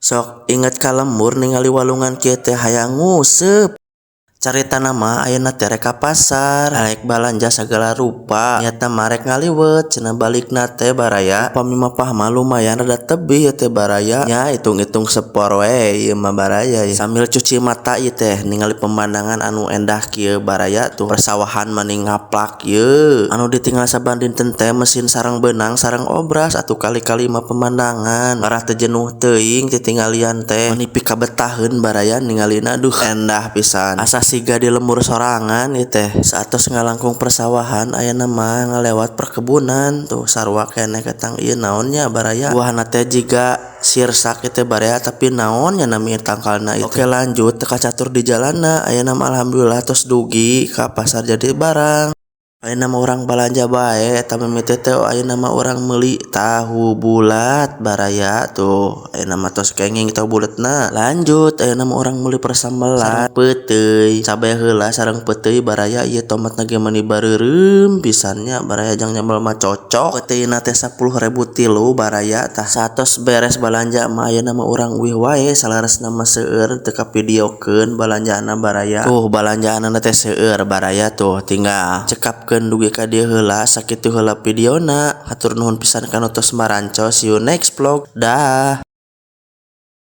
Sok inget ka lembur ningali walungan kieu teh hayang nguseup. Caritana mah ayeuna teh rek ka pasar, arek balanja sagala rupa. Niatna mah rek ngaliwet cenah, balikna teh, baraya, upami mapah mah lumayan rada tebih ieu teh, baraya. Nya hitung-hitung sepor we ieu mah, baraya. Sambil cuci mata ieu teh ningali pemandangan anu endah kieu, baraya. Tuh, persawahan mani ngaplak ieu. Anu ditinggal saban dinten teh mesin sareng beunang sareng obras atuh. Kali-kali mah pemandangan ngarah teu jenuh teuing titinggalian teh, mani pikabetaheun, baraya, ningalina. Aduh, endah pisan, asa siga di lembur sorangan ieu teh. Saatos ngalangkung persawahan, ayeuna mah ngalewat perkebunan. Tuh, sarua keneh ketang ieu. Naon nya, baraya, buahna teh jiga sirsak ieu teh, baraya, tapi naon nya nami tangkalna ieu. Oke, lanjut, teu kacatur di jalanna. Ayeuna mah alhamdulillah tos dugi ka pasar jadi barang. Ayeuna mah urang balanja bae. Eta mimiti teh ayeuna mah urang meuli tahu bulat, baraya. Tuh, ayeuna mah tos kenging tahu bulatna. Lanjut, ayeuna mah urang meuli persambelan, peuteuy, cabe heula sareng peuteuy, baraya. Ieu tomatna ge mani bareureum pisan nya, baraya, jang nyambel mah cocok. Peuteuy teh 10.000 tilu, baraya. Tah, saatos beres balanja mah ayeuna mah urang uih wae. Saleresna mah seueur teu kavideokeun balanjaanna, baraya. Tuh, balanjaanna teh seueur, baraya. Tuh, tinggal cekapkeun dugi ka dieu heula. Sakitu heula videona, hatur nuhun pisan kana tos marancos. See you next vlog, dah.